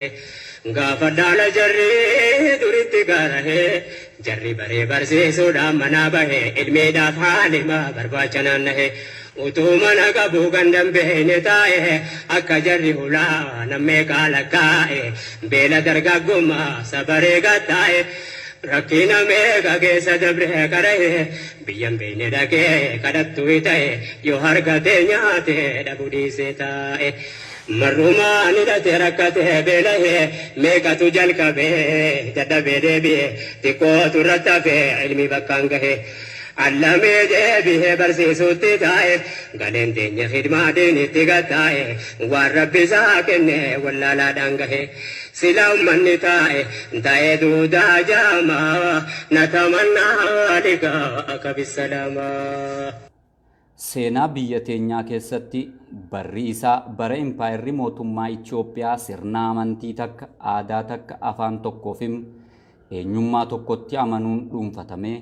Gaafa dhaala jarri duritti gaarahee jarri baree barsiisuudhaan manaa bahee ilmiidhaaf haalima barbaacha naannahee utuu mana qabu gandan beeyne taa'e akka jarri hulaa nammeeqaa lakkaa'e beela dargaggummaa sabaree gattaa'e rakkina meeqa keessa dabree qara'e biyyan beeyne dhaqee kadhattuu ta'e yoo harkatee nyaate dhabu dhiisee taa'e. Marrumaan hidhate rakkatee beela'ee meeqatu jalqabee dadhabee deebi'e xiqqootu irratti hafee ilmi bakkaan gahe. Allamee deebi'ee barsiisuutti taa'e galeen teenya khidmaa diinitti gattaa'e waan rabbi isaa kenne wallaalaadhaan gahe. Sila ummanni taa'e taa'ee duudaa jaamaa natamannaa liqaa'aka bissalaamaa. Seenaa biyya teenyaa keessatti barri isaa bara impaayerri mootummaa Itoophiyaa sirna amantii takka, aadaa takka, afaan tokkoofi eenyummaa tokkotti amanuun dhuunfatamee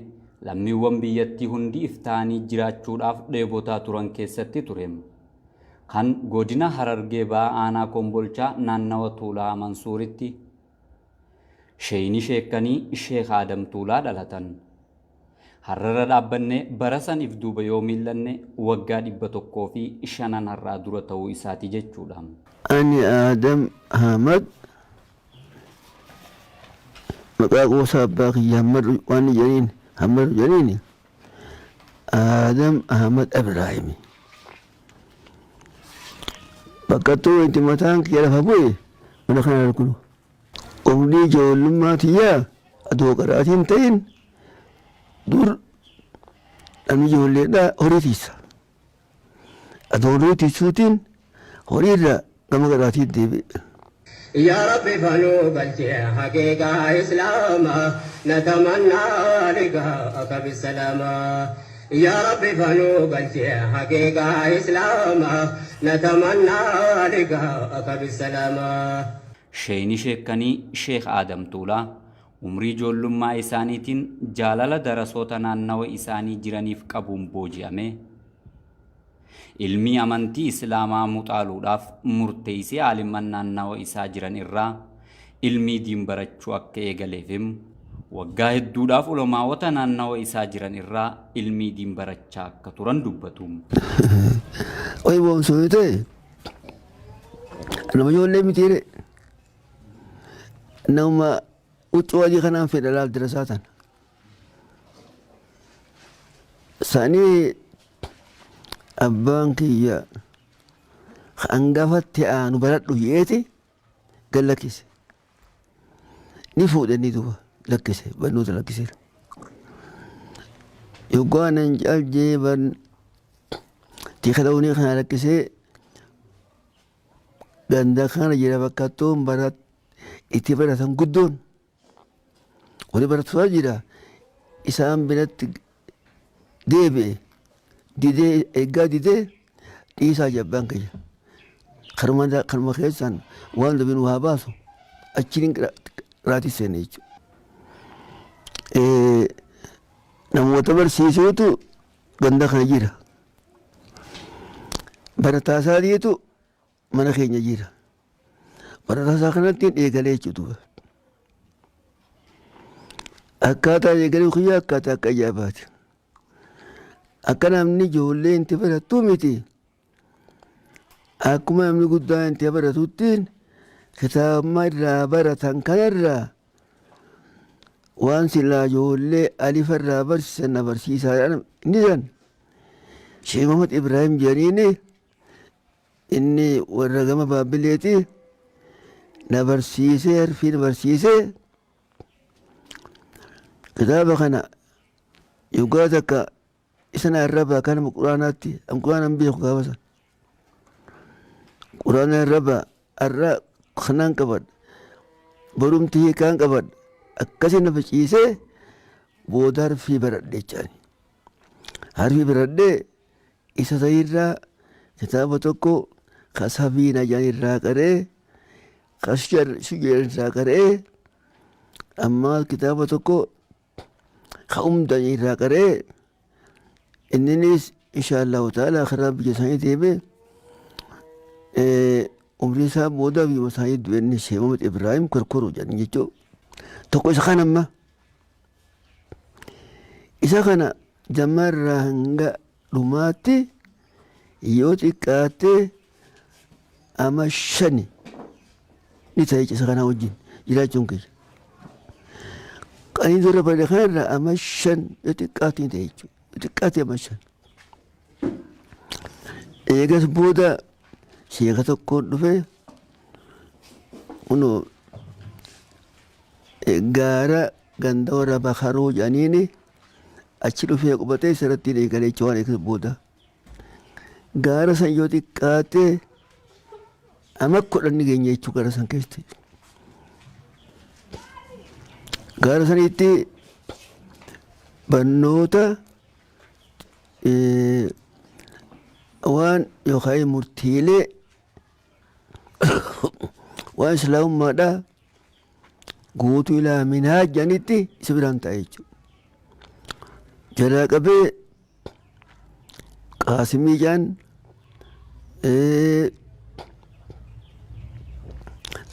lammiiwwan biyyattii hundi iftaanii jiraachuudhaaf dheebotaa turan keessatti ture. Kan godina Harargee Bahaa Aanaa Kombolchaa naannawa Tuulaa Mansuuritti Sheeyni Sheekkanii Sheekh Aadam Tuulaa dhalatan. Har'arra dhaabbannee bara san if duuba yoo miillanne waggaa 105 har'aa dura ta'uu isaati jechuudha. Ani Aadam Ahmad maqaa qoosaa abbaa kiyya Hammadu waan jedhaniin Hammadu jedhaniini Aadam Ahmad Ibraahimi. Bakka itti mataan kiyya lafa bu'e mana kana arginu. Umrii ijoollummaa tiyyaa adoo qaraatii hin ta'in dur namni ijoolleedhaa horii tiisa. Adoo horii tiisuutiin horii irraa gama qaraatii deebi'e. Yaa Rabbi fanuu galchee haqiiqaa Islaamaa natamannaa liqaa'aka bissalaamaa. Yaa Rabbi fanuu galchee haqiiqaa Islaamaa natamannaa liqaa'aka bissalaamaa. Sheeyni Sheekkanii Sheekh Aadam Tuulaa umrii ijoollummaa isaaniitiin jaalala darasoota naannawa isaanii jiraniif qabuun booji'amee ilmii amantii Islaamaa muxaaluudhaaf murteeysee aalimman naannawa isaa jiran irraa ilmii diin barachuu akka eegaleef himu. Waggaa hedduudhaaf ulamaa'ota naannawa isaa jiran irraa ilmii diin barachaa akka turan dubbatu. Oyi boonsuu yoo ta'e nama ijoollee mitiire nama huccuu adii kanaan fedha laal dirasaa tana. Sanii abbaan kiyya hangafatti aanu baradhu jeeti gad lakkise. Ni fuudhe inni duuba lakkise barnoota lakkiseera. Yoggaa nan caljee ban tika loonii kana lakkisee ganda kana jira bakka toon barat itti baratan guddoon wali baratuusaa jira isaan biratti deebi'e didee eeggaa didee dhiisaa jabbaan kiyya kanuma kanuma keessaan waan dubin waa baasu achiin qiraatii seene jechuudha. Namoota barsiisuutu ganda kana jira. Barataa isaatiitu mana keenya jira. Barataa isaa kanatti eegalee jechuudha. Akkaataa eegalee kiyya akkaataa akka ajaa'ibaati. Akka namni ijoollee itti barattu miti. Akkuma namni guddaan itti baratutti kitaabuma irraa baratan kanarraa waan silaa ijoollee alifa irraa barsiisan na barsiisaa inni san Sheekh Muhammad Ibrahim jedhaniini inni warra gama Baabbileeti na barsiisee harfii na barsiisee kitaaba kana yoggaa takka isa na arrabaa kanama quraanaatti an quraana hin beeku gaafa san quraana arrabaa arra kanaan qabadha borumti hiikaan qabadha akkasii na faciisee booda harfii baradhe jechaani harfii baradhee isa ta'irraa kitaaba tokko ka safiina jedhan irraa qaree ka shujar irraa qaree ammaa kitaaba tokko ka umdan irraa qaree inninis insha Allahu ta'ala karaa biyya isaanii deeme. Umrii isaa booda biyyuma isaanii du'e inni Sheekh Muhammad Ibrahim Korkoroo jedhan jechuudha. Tokko isa kana amma. Isa kana jammarraa hanga dhumaatti yoo xiqqaatte ama shani ni ta'e isa kana wajjin jiraachuun kiyya. Qanii dura bade kanarraa ama 5 yoo xiqqaate ni ta'e jechuudha. Yoo xiqqaate ama 5. Eegas booda sheeka tokkoon dhufe kunoo gaara ganda warra Bakaroo jedhaniini achi dhufee qubatee isarratti eegalee jechuudha waan eegas booda. Gaara san yoo xiqqaate ama 10 ni geenya jechuu gaara san keessatti. Gaara sanitti barnoota waan yookaan murtiilee waan islaamummaadhaa guutuu ilaa minhaaj jedhanitti isa biraan ta'a jechuudha. Jalaa qabee Qaasimii jedhan,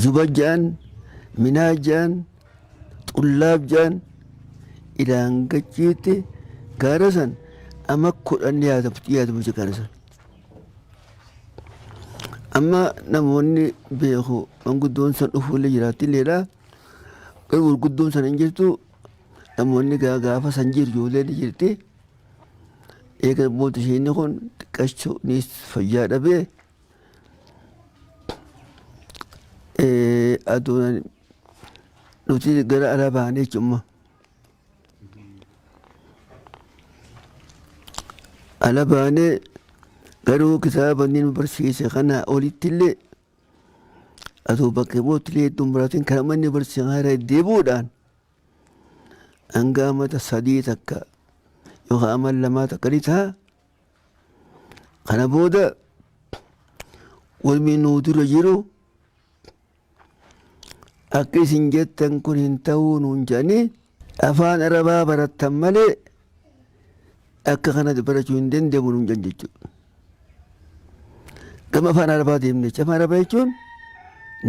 Zubad jedhan, Minhaaj jedhan, Xullaab jedhan ilaan gachiitti gaara san ama 10 yaadamu jechuudha gaara san. Amma namoonni beeku manguddoon san dhufuullee jiraatilleedha. Garuu gurguddoon san hin jirtu, namoonni gaafa san jiru ijoolleen ni jirti. Eega booda isheen kun xiqqachuu ni fayyaa dhabee aduun nuti gara alaa baanee jechuudha. Ala baanee garuu kitaaba inni nu barsiise kana olitti illee atoo bakka bootti illee hedduun biraatiin kan amma inni barsiise kana irra deebi'uudhaan hanga amata 3 takka yookaan ama 2 takka ni ta'a. Kana booda walmi nuu dura jiru akka isin jettan kun hin ta'uu nuun jedhanii, afaan Arabaa barattan malee akka kana barachuu hin danda'amu nuun jedhan jechuudha. Gama afaan Arabaa deemne jechuudha. Afaan Arabaa jechuun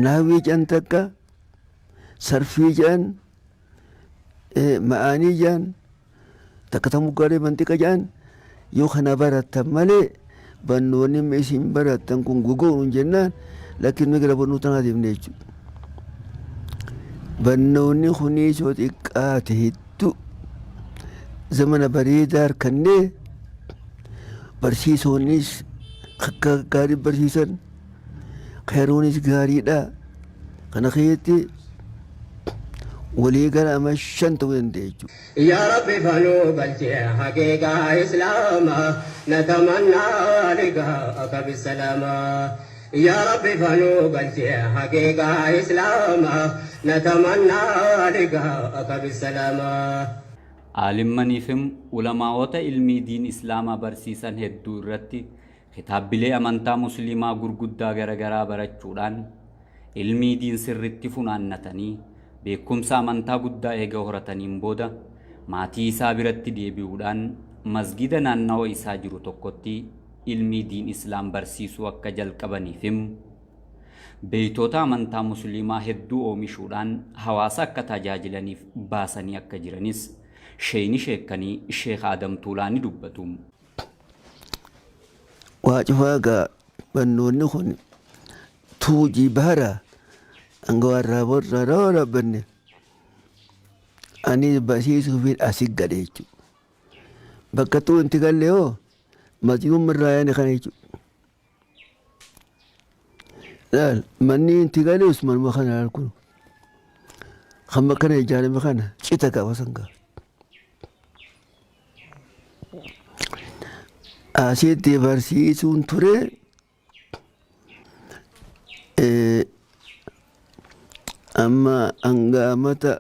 naawwii jedhan takka, sarfii jedhan, ma'aanii jedhan takka, tamuggaalee manxiqa jedhan, yoo kana barattan malee barnoonni isin barattan kun gogoo nuun jennaan, lakkin nu gara barnoota tanaa deemne jechuudha. Barnoonni kunis yoo xiqqaate hedduu zamana bareedaa harkannee, barsiisonnis akka gaarii barsiisan, yeroonis gaariidha. Kana keessatti walii gara ama 5 ta'uu danda'a jechuudha. Yaa Rabbi fanuu galchee haqiiqaa Islaamaa, natamannaa liqaa'aka bisalaamaa. Yaa Rabbi fanuu galchee haqiiqaa Islaamaa, natamannaa liqaa'aka bisalaamaa. Aalimmaniifim ulamaa'ota ilmii diin Islaamaa barsiisan hedduu irratti kitaabbilee amantaa Musliimaa gurguddaa garagaraa barachuudhaan ilmii diin sirritti funaannatanii beekumsa amantaa guddaa eega horataniin booda maatii isaa biratti deebi'uudhaan masgida naannawa isaa jiru tokkotti ilmii diin Islaam barsiisuu akka jalqabaniifim beeytoota amantaa Musliimaa hedduu oomishuudhaan hawaasa akka tajaajilaniif baasanii akka jiranis sheeyni sheekkanii Sheekh Aadam Tuulaa ni dubbatu. Waa cufaa gaa barnoonni kun tuujii bahara hanga warraa borraa rawaa dhaabbanne ani barsiisuufiin asi gale jechuudha. Bakka tuu inti galle hoo masjidumma irraa yaane kana jechuudha. Laal manni inti gale usmanuma kana laal kun. Kan bakka kana ijaarame kana cita gaafa san gaafa. Asitti barsiisuun ture, amma hanga amata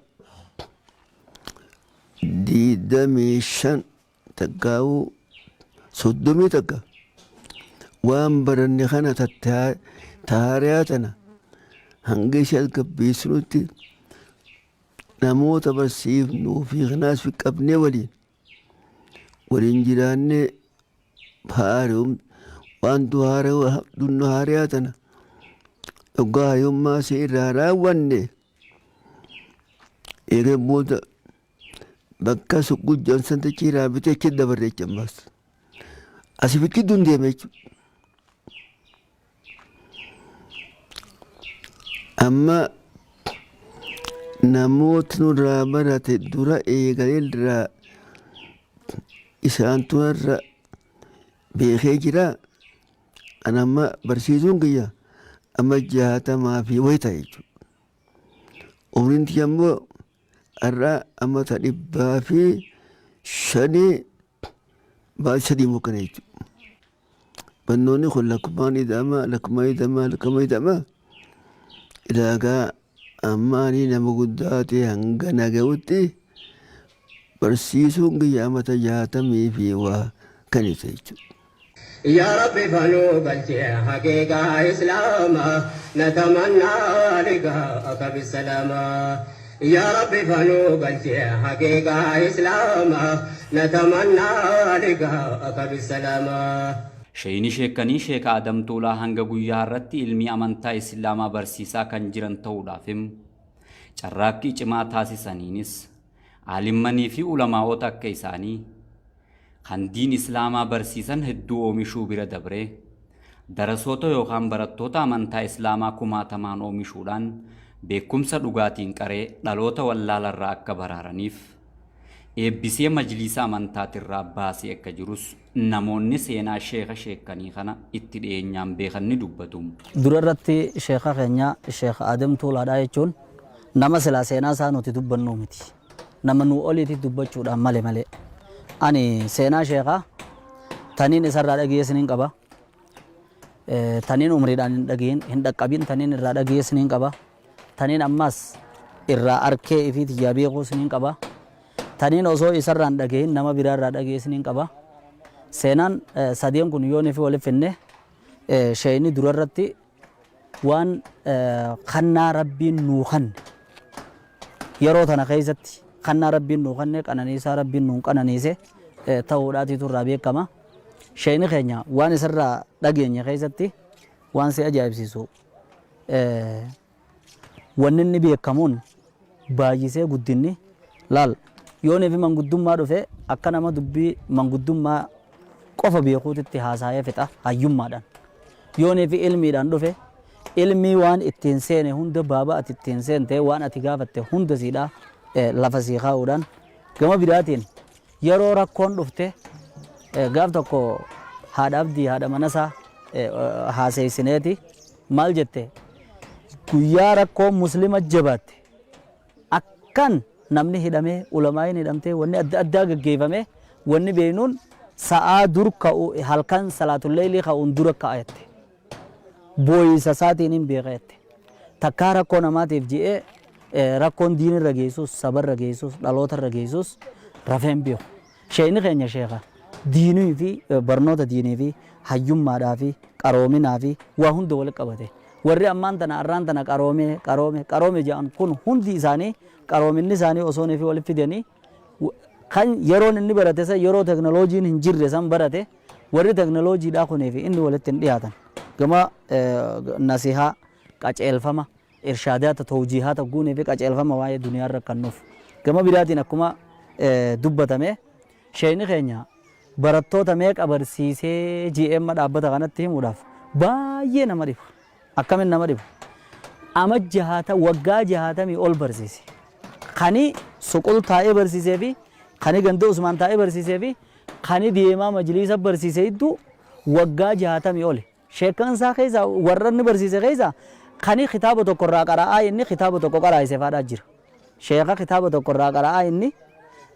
25 takkaa'uu 31 waan baranne kana taariyaa tana hanga ishee as gabbeessinutti namoota barsiifnuu fi kanaas fi qabnee waliin waliin jiraannee haara'um waan haariyaa tana Dhugaa hayyummaa si irraa raawwanne eegee booda bakka suqqujjaan san tachiiraa bitee achi dabarre jecha ammaas. Asii fi gidduun deeme jechuudha. Amma namoota nurraa barate dura eegalee irraa isaan turarra beekee jira. An amma barsiisuun kiyya amma 60 fi wayi ta'e jechuudha. Umriin tiyya immoo har'a amata 105 baay'ee 3 mokkana jechuudha. Barnoonni kun lakkumaan ida'ama lakkumaan ida'ama lakkumaan ida'ama ilaagaa amma ani nama guddaa ta'e hanga na ga'utti barsiisuun kiyya amata 60 fi waa kan isa jechuudha. يا رب فنو قلتي حقيقة إسلاما نتمنى لقاءك بالسلامة يا رب فنو قلتي حقيقة إسلاما نتمنى لقاءك بالسلامة. Sheeyni sheekanii Sheeka Adam Tuulaa hanga guyyaa irratti ilmi amantaa Islaamaa barsiisaa kan jiran ta'uudhaaf carraaqqii cimaa taasisaniinis aalimmanii fi ulamaa'ota akka isaanii kan diin Islaamaa barsiisan hedduu oomishuu bira dabree darasoota yookaan barattoota amantaa Islaamaa kumaatamaan oomishuudhaan beekumsa dhugaatiin qaree dhaloota wallaalarraa akka baraaraniif eebbisee majliisa amantaatirraa baasee akka jirus namoonni seenaa sheeka sheekanii kana itti dhiyeenyaan beekan ni dubbatu. Dura irratti sheeka keenya Sheekh Adam Tuulaadhaa jechuun nama silaa seenaa isaa nuti dubbannu miti. Nama nu oliitti dubbachuudhaan malee malee. Ani seenaa sheekaa taniin isarraa dhageessin qaba. Taniin umriidhaan hin dhageyin hin dhaqqabin taniin irraa dhageessin qaba. Taniin ammas irraa arkee ifii tiyyaa beekuus ni qaba. Taniin osoo isarraa hin dhageyin nama biraarraa dhageessin qaba. Seenaan sadeen kun yoo nufi waliif finne, sheeyni durarratti waan kannaa Rabbiin nuu kanne, yeroo tana keessatti kannaa Rabbiin nuu kanne, qananiisaa Rabbiin nuun qananiise ta'uudhaatiitu irraa beekama. Sheeyni keenya waan isarraa dhageenye keessatti waan si ajaa'ibsiisu, wanni inni beekamuun baay'isee guddinni laal yoonii fi manguddummaa dhufe akka nama dubbii manguddummaa qofa beekuutitti haasa'ee fixa hayyummaadhaan. Yoonii fi ilmiidhaan dhufe, ilmii waan ittiin seene hunda, baaba ati ittiin seente, waan ati gaafatte hunda siidhaa lafa sii kaa'uudhaan. Gama biraatiin yeroo rakkoon dhufte, gaaf tokko haadha abdii haadha manasaa haaseessineeti maal jette? Guyyaa rakkoon Muslima jabaatte, akkan namni hidhamee, ulamaayin hidhamtee, wanni adda addaa gaggeeffame, wanni beeknuun sa'aa dur ka'u, halkan salaatulleeylii ka'uun dura ka'a jette. Booyisa isaatiin hin beeka jette. Takkaa rakkoo namaatiif ji'ee rakkoon diinirra geessus, sabarra geessus, dhalootarra geessus rafee hin beeku. Sheekni keenya sheeka diinii fi barnoota diinii fi hayyummaadhaa fi qaroominaa fi waa hunda walitti qabate. Warri ammaan tana arraan tana qaroome qaroome qaroome jedhan kun hundi isaanii qaroominni isaanii osoo fi walitti fidanii kan yeroon inni barate san yeroo teknooloojiin hin jirre san barate. Warri teknooloojiidhaa kunii fi inni walitti hin dhiyaatan. Gama nasihaa, qaceelfama, irshaadaata, tawjiihaata guunii fi qaceelfama waa'ee duniyaarra kan nuuf. Gama biraatiin akkuma dubbatame, sheekni keenya barattoota meeqa barsiisee GM dhaabbata kanatti himuudhaaf baay'ee nama dhiba. Akkamiin nama dhiba? Ama jahaata waggaa 60 ol barsiise. Kani Suqul taa'ee barsiisee fi kani ganda Usmaan taa'ee barsiisee fi kani deemaa majliisa barsiise hedduu waggaa 60 oli. Sheekkan isaa keessa warra inni barsiise keessa kani kitaaba tokko irraa qara'aa inni kitaaba tokko qaraa'ise faadhaa jira. Sheeka kitaaba tokko irraa qara'aa inni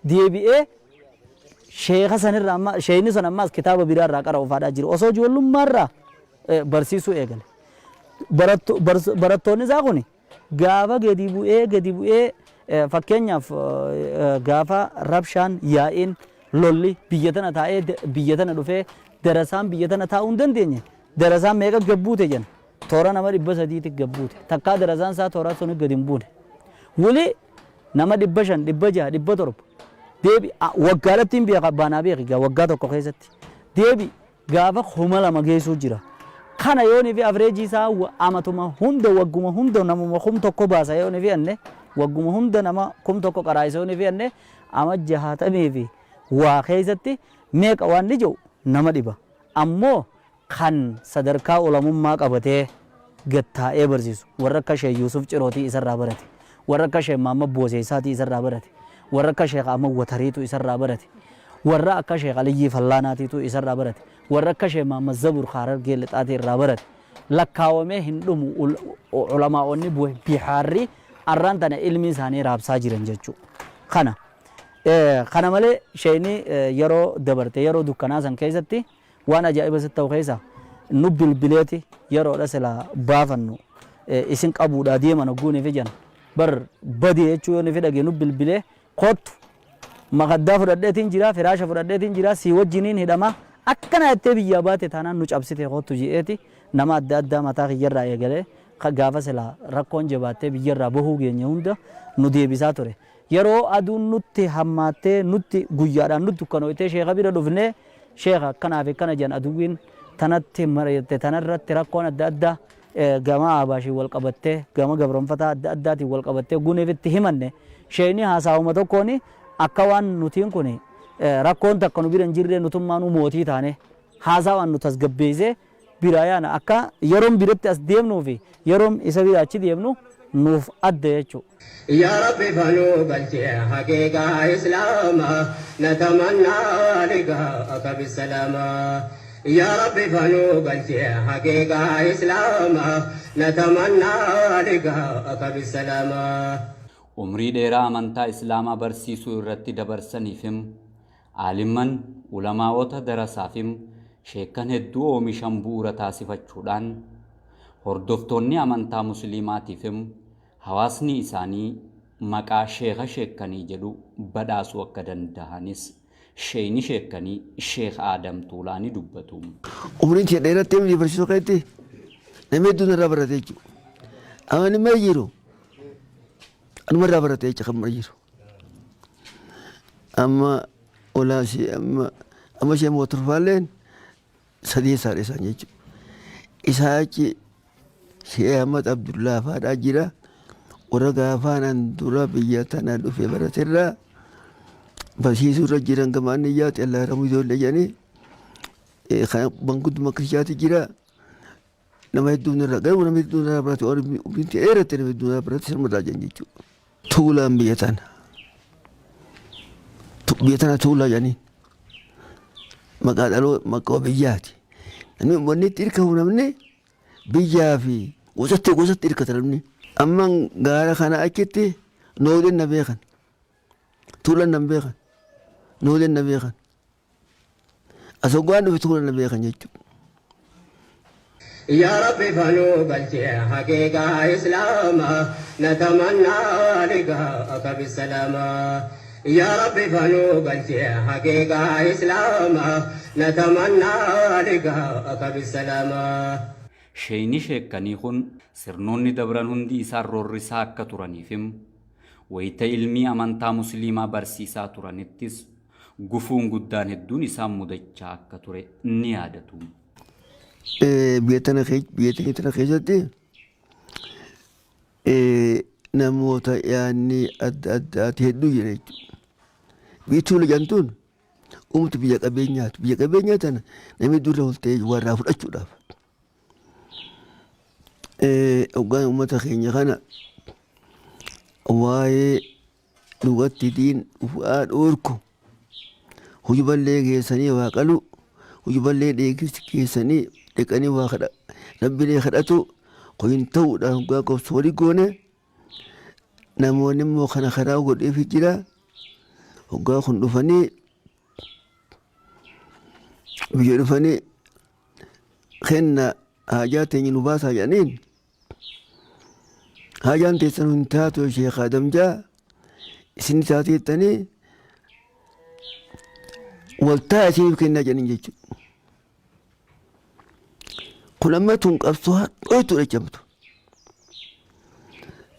deebi'ee sheeka sanirraa amma sheekni sun ammaas kitaaba biraa irraa qara'u faadhaa jira. Osoo ijoollummaarraa barsiisuu eegale. Barattoonni isaa kun gaafa gadi bu'ee gadi bu'ee, fakkeenyaaf gaafa rabshaan, yaa'iin, lolli biyya tana taa'ee biyya tana dhufee darasaan biyya tana taa'uu hin dandeenye, darasaan meeqa gabbuute jenna? Toora nama 300ti gabbuute. Takkaa darasaan isaa toora suni gadi hin buune. Wuli nama 500, 600, 700 deebi waggaadhatti hin beeka baanaa beeki. Waggaa tokko keessatti deebi gaafa 2000 geessuu jira. Kana yoonii fi average isaa amatuma hunda, wagguma hunda namuma 1000 baasa yoonii fi anne, wagguma hunda nama 1000 qaraayisa yoonii fi anne, ama 60 fi waa keessatti meeqa waan ni jiru nama dhiba. Ammoo kan sadarkaa ulamummaa qabatee gad taa'ee barsiisu warra akka Sheekh Yuusuf Cirootii isarraa barate, warra akka Sheekh Mahammad Booseessaatii isarraa barate, warra akka Sheekh Ahmad Watariitu isarraa barate, warra akka Sheekh Aliyyii Fallaanaatiitu isarraa barate, warra akka Sheekh Mahammad Zabur Harargee Lixaatii irraa barate. Lakkaawamee hin dhumu ulamaa'onni bihaarri arraan tana ilmi isaanii raabsaa jiran jechuudha. Kana malee sheeyni yeroo dabarte, yeroo dukkanaa san keessatti waan ajaa'iba sitti ta'u keessa nu bilbileeti yeroodha silaa baafannu isin qabuudhaa deeman hogguunii fi jan bar badee jechuu yoo ni fi dhagee nu bilbilee, "Kottu, makaddaa fudhadheetiin jira, firaasha fudhadheetiin jira, sii wajjiniin hidhama, akkana jettee biyyaa baate taanaan nu cabsite, kottu," je'eeti nama adda addaa mataa kiyyarraa eegalee gaafa silaa rakkoon jabaattee biyyarraa bahuu geenye hunda nu deebisaa ture. Yeroo aduun nutti hammaattee, nutti guyyaadhaan nutti dukkanooytee sheeka bira dhufnee, "Sheeka, akkanaa fi akkana jedhan, aduwwiin tanatti mari'atte, tanarratti rakkoon adda addaa gama Abaashiin wal qabattee, gama gabroonfataa adda addaatiin wal qabattee," guniif itti himanne, sheeyni hasaawuma tokkoon akka waan nutiin kun rakkoon takka nu bira hin jirree, nutummaanuu mootii taane haasawaan nu tasgabbeessee biraa yaana. Akka yeroon biratti as deemnuu fi yeroon isa bira achi deemnu nuuf adda jechuudha. يا رب فنو قلتي حقيقة إسلاما، نتمنى لقاءك بالسلامة. يا رب فنو قلتي حقيقة إسلاما، نتمنى لقاءك بالسلامة. Umrii dheeraa amantaa Islaamaa barsiisuu irratti dabarsaniifim aalimman, ulamaa'ota, darasaafim sheekkan hedduu oomishan bu'uura taasifachuudhaan hordoftoonni amantaa Musliimaatiifim hawaasni isaanii maqaa Sheeka Sheekkanii jedhu badhaasuu akka danda'anis sheeyni sheekkanii Sheek Aadam Tuulaa ni dubbatu. Umriin kee dheerattee miti, barsiisuu keetti namni hedduun irraa barate jechuudha. Amma inni jiru anuma irraa barate jechuudha kan jiru. Amma olaasii amma ishee mootorfaalleen sadii isaadha isaan jechuudha. Isaa achi Shee Ahmad Abdullaa faadhaa jira. Warra gaafaan an dura biyya tana dhufe baraterraa barsiisuu irra jiran gama anniyyaati Allah ramu ijoollee jedhanii mangudduma akkasichaati jira. Nama hedduun irraa garuu nama hedduun irraa barate, warri umriin dheeratte nama hedduun irraa barate sirma irraa jiran jechuudha. Tuulaan biyya tana. Biyya tana tuulaa jedhanii maqaa dhaloo maqaa biyyaati. Namni wanni itti hirkamu, namni biyyaa fi gosatti gosatti hirkata namni. Amma gaara kana achitti nooleen na beekan. Tuulaan na beekan. Nooleen na beekan. Asoggaan dhufe tuulaan na beekan jechuudha. يا رب فنو قلتي حقيقة إسلاما، نتمنى لقاءك بالسلامة. يا رب فنو قلتي حقيقة إسلاما، نتمنى لقاءك بالسلامة. Sheeyni sheekkanii kun sirnoonni dabran hundi isaan roorrisaa akka turaniifim wayita ilmii amantaa Musliimaa barsiisaa turanittis gufuun guddaan hedduun isaan mudachaa akka ture ni yaadatu. Biyya tana keessatti namoota yaadni adda addaati hedduu jira jechuudha. Biyyi tuula jedhamtuun uumtu biyya qabeenyaati. Biyya qabeenyaa tana namni durra ol ta'ee warraa fudhachuudhaaf. Hoggaan uummata keenya kana waa'ee dhugatti diin ufaa dhoorku, hujuballee geessanii waa qalu, hujuballee keessanii dhiqanii waa kadha rabbilee kadhatu kun hin ta'uudhaan hoggaa qobsu walii goone, namoonni immoo kana karaa godheef jira. Hoggaa kun dhufanii biyya dhufanii kenna haajaa teenya nu baasaa jedhaniin, haajaan teessan hin taatu, Sheekh Adam jaa isin taate jettanii waltaa isiniif kennaa jedhaniin jechuudha. Kun amma tun qabsoo hadhooytu jechamtu.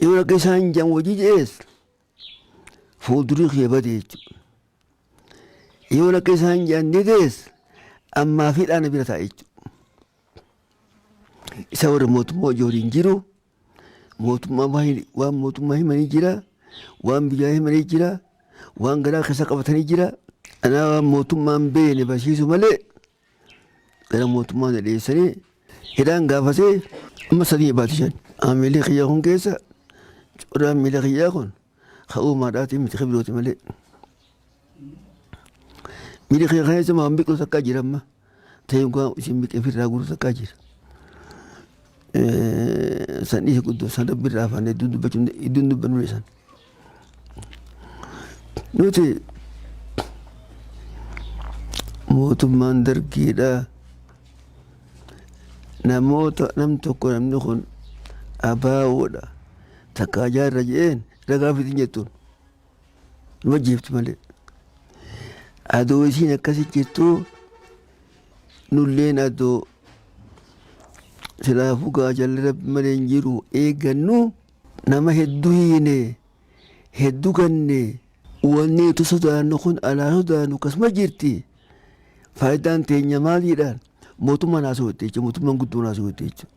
Yoo akka isaan jan wajii jees fuuldurii kee bade jechuudha. Yoo akka isaan jan didees ammaa fi dhaana bira taa'e jechuudha. Isa warra mootummaa hojii waliin jiru mootummaa waan mootummaa himanii jira, waan biyyaa himanii jira, waan garaa keessa qabatanii jira. Anaa waan mootummaan beene barsiisu malee gara mootummaa na dhiyeessanii hidhaan gaafatee amma sadii baati shan. Miilli kiyya kun keessa coraan miila kiyyaa kun ka uumaadhaatii miti ka birooti malee. Miilli kiyya kana keessa waan biqilu takkaa jira amma. Ta'ee waan isin biqee ofirraa guuru takkaa jira. San dhiise guddoo san rabbi irraa afaan hedduun dubbachuun hedduun dubbannu san. Nuti mootummaan dargiidha. Namoota nam tokko namni kun abaawoodha takkaa jaarra je'een ragaa fidin jettuun numa jeefti malee. Adoo isiin akkasi jirtu nulleen adoo silaafuu gaa jalli rabbi malee hin jiru eeggannu nama hedduu hiine hedduu ganne wanni nuti sodaannu kun alaa sodaannu akkasuma jirti. Faayidaan teenya maaliidhaan mootummaan haasawwatte jechuudha mootummaan guddoon haasawwatte jechuudha.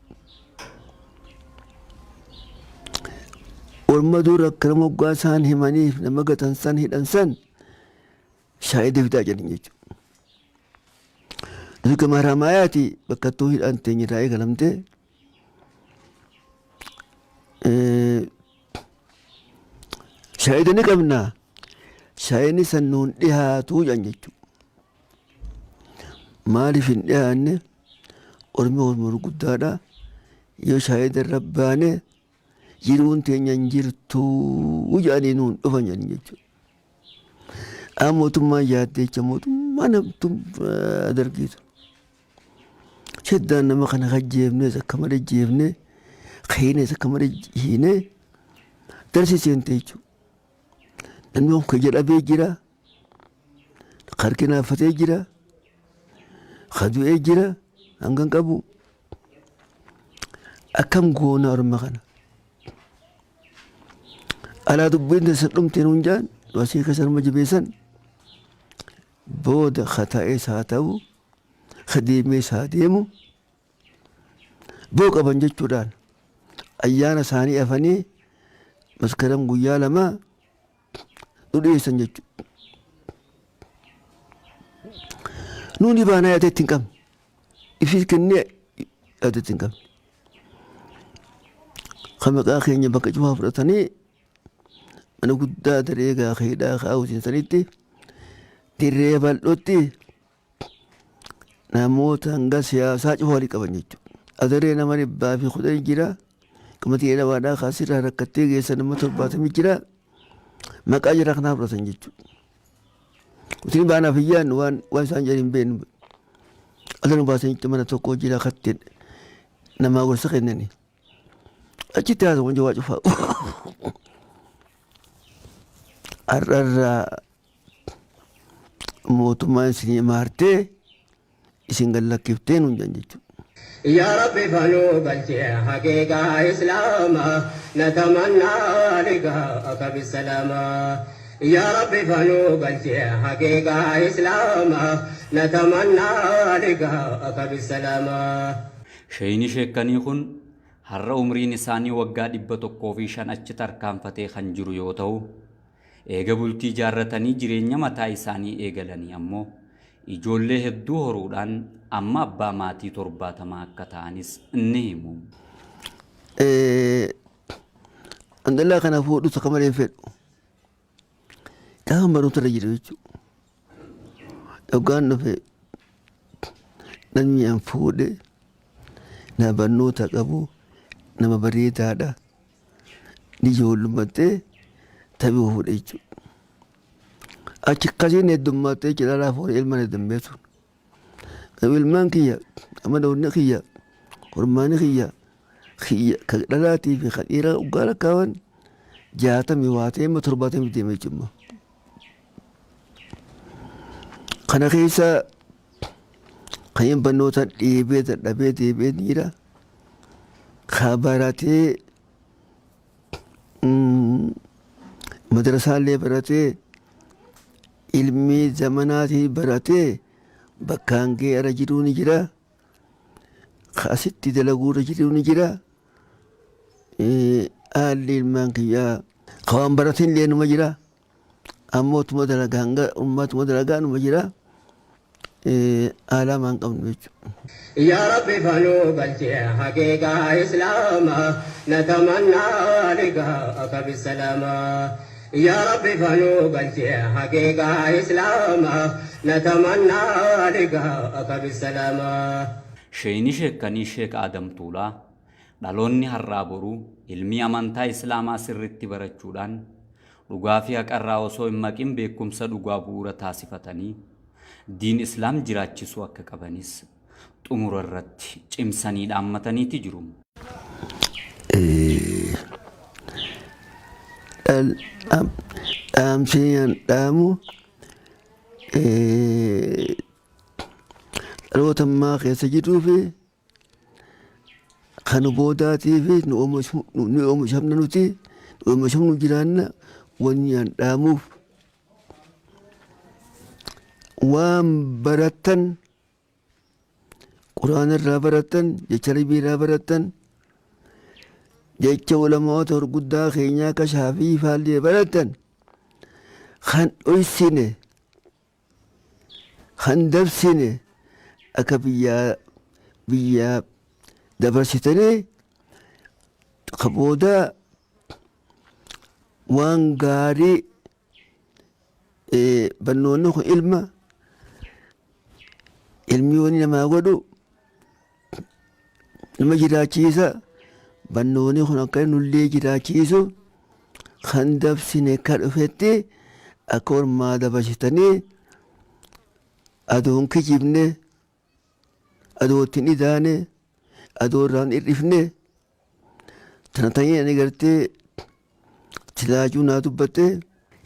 Orma dur akka moggaa isaan himaniif nama gatan san hidhan san shaayida fidaa jedhan jechuudha. Nuti gama Haramaayaati bakka ittoo hidhaan teenya irraa eegalamte shaayida ni qabna shaayidni san nuun dhihaatuu jedhan jechuudha. Maaliif hin dhiyaanne ormi orma gurguddaadha yoo shaayida irra baane jiruun teenya hin jirtuu jedhanii nuun dhufan jedhan jechuudha. Amma mootummaan yaaddee jecha mootummaa namtu dargiitu. Shaddaan nama kana kajjeefnes akka malee jeefne hiines akka malee hiine darsii seente jechuudha. Namni kun ka jedhamee jira, ka harki naaffatee jira, ka du'ee jira hanga hin qabu. Akkam goona orma kana? Alaa dubbiin teessan dhumte nuun jaan asii keessa nama jabeessan booda ka taa'ees haa ta'u ka deemees haa deemu boo qaban jechuudhaan ayyaana isaanii afanii maskaram guyyaa lama nu dhiyeessan jechuudha. Nuuni baanaa yaada itti hin qabne. Ifis kennee yaada itti hin qabne. Kan maqaa keenya bakka cufaa fudhatanii mana guddaa daree gaa keedhaa kaa'uu sanitti dirree bal'ootti namoota hanga siyaasaa cufa walii qaban jechuudha. Adaree nama 110 jira. Qamadii dhabaadhaa kaasirraa rakkattee geessa nama 70 jira. Maqaa jara kanaa fudhatan jechuudha. Utiin baanaaf hin yaadnu waan waan isaan jedhan hin beeknu. Ala nu baasan jechuudha mana tokko jira katteen namaa gorsa kennani. Achitti haasawwan jawaa cufaa. Har'arraa mootummaan isinii maartee isin gad lakkiftee nuun jedhan jechuudha. Yaa Rabbi fanuu galchee haqiiqaa Islaama natamannaa liqaaka bisalaama. Yaa Rabbi fanuu galchee haqiiqaa Islaama natamannaa liqaaka bisalaama. Sheeyni sheekkanii kun har'a umriin isaanii waggaa 105 achi tarkaanfatee kan jiru yoo ta'u, Eega bultii jaarratanii jireenya mataa isaanii eegalanii ammoo ijoollee hedduu horuudhaan amma abbaa maatii 70 akka ta'anis ni himu. An dhalaa kana fuudhu takka malee hin fedhu. Gaafa barnoota irra jiru jechuudha. Dhugaan dhufe namni an fuudhe nama barnoota qabu nama bareedaadha. Ni ijoollummattee taphii fuudhe jechuudha. Achi akkasiin heddummattee cidhalaa fuudhe ilmaan heddummeessu. Garuu ilmaan kiyya amma dhawni kiyya hormaani kiyya kiyya ka dhalaatii fi ka dhiiraa dhugaa lakkaawan 60 waa ta'e amma 70 deema jechuudha. Kana keessa kan hin barnoota dhiibee dadhabee deebi'ee ni jira. Ka baratee madrasaallee baratee ilmii zamanaatii baratee bakkaan ga'ee irra jiruu ni jira. Asitti dalaguurra jiru ni jira. Haalli ilmaan kiyyaa ka waan baratin illee numa jira. Ammoo tuma dalagaa hanga ummaatuma dalagaa numa jira. Haala hamaa hin qabnu jechuudha. Yaa Rabbi fanuu galchee haqiiqaa Islaamaa natamannaa liqaa'aka bisalaamaa. Yaa Rabbi fanuu galchee haqiiqaa Islaamaa natamannaa liqaa'aka bisalaamaa. Sheeyni Sheekkanii Sheek Aadam Tuulaa dhaloonni har'aa boruu ilmii amantaa Islaamaa sirritti barachuudhaan dhugaa fi haqarraa osoo hin maqin beekumsa dhugaa bu'uura taasifatanii diin Islaam jiraachisuu akka qabanis xumura irratti cimsanii dhaammataniiti jiru. Dhaamsi an dhaamu dhaloota ammaa keessa jiruu fi kan boodaatii fi nu oomishamna nuti nu oomishamnu jiraanna wanni an dhaamuuf waan barattan quraana irraa barattan jecha rabbii irraa barattan jecha ulamaoota gurguddaa keenyaa akka shaafii faallee barattan kan dhoysine kan dabsine akka biyyaa biyyaa dabarsitanii ka boodaa waan gaarii barnoonni kun ilma ilmi wanni namaa godhu nama jiraachiisa barnoonni kun akka nullee jiraachiisu kan dabsine ka dhufetti akka ormaa dabarsitanii adoon kijibne adoo ittiin idaane adoo irraan hir'ifne tana ta'ee ani gartee silaajuu naa dubbatte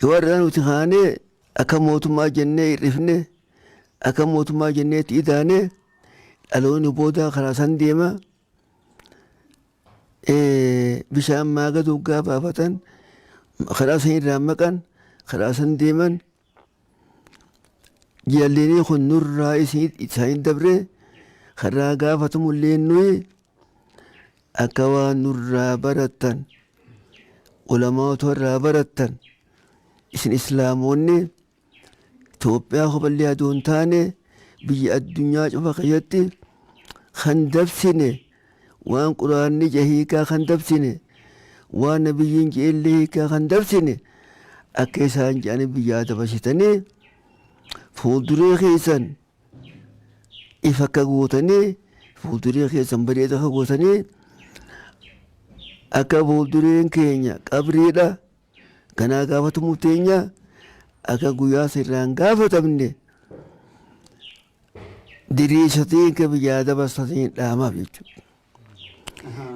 yoo har'aa nuti kaanee akka mootummaa jennee hir'ifne akka mootummaa jennee itti idaane dhaloonni boodaa karaa san deema bishaan maaga duggaa baafatan karaa san irraa maqan karaa san deeman Jaallinii kun nurraa isaan dabre karaa gaafatamullee nuyi akka waan nurraa barattan ulamaatu irraa barattan isin islaamoonni Itoophiyaa koballee adoo hin taane biyya addunyaa cufa keessatti kan dabsine waan quraanni je hiikaa kan dabsine waan nabiyyiin je'ellee hiikaa kan dabsine akka isaan je'anii biyyaa dabarsitanii fuulduree keessan ifa akka gootanii fuulduree keessan bareeda akka gootanii akka fuuldureen keenya qabriidha ganaa gaafatamuu teenya akka guyyaa sirraan gaafatamne diriirsatiin ka biyyaa dabarsatiin dhaamaaf jechuudha.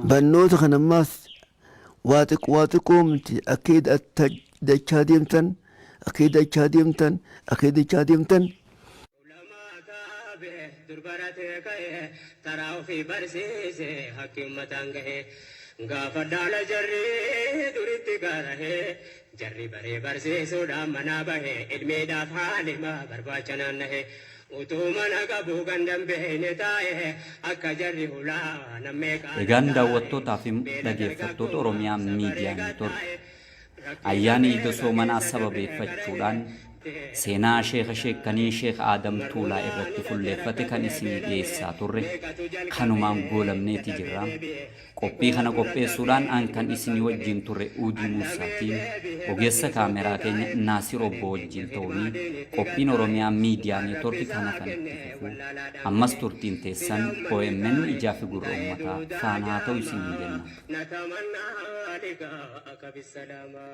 Barnoota kana ammaas waa xiqqoo waa xiqqoo miti akka dachaa deemtan akka dachaa deemtan akka dachaa deemtan. Ulamaa kaabe dur baratee ka'e taraa ofii barsiise haqqi ummataan gahe gaafa dhaala jarri duritti gaarahe jarri baree barsiisuudhaan manaa bahe ilmiidhaaf haalima barbaacha naannahe utuu mana qabu gandan beeyne taa'e akka jarri hulaa nammee Egaan daawwattootaa fi dhageeffattoota Oromiyaa Miidiyaa Neetwork ayyaana Iida Soomanaa sababeeffachuudhaan seenaa Sheekha Sheekkanii Sheekh Aadam Tuulaa irratti fulleeffate kan isinii dhiyeessaa turre kanumaan goolabneeti jirra. Qophii kana qopheessuudhaan an kan isinii wajjin turre Uudii Muusaatiin ogeessa kaameraa keenya Naasir Obbo wajjin ta'uuni qophiin Oromiyaa Miidiyaa Neetwork kan hafan itti fufu. Ammas turtiin teessan OMN ijaa fi gurra uummataa faana haa ta'u isiniin jenna. نتمنى لقاءك بالسلامة.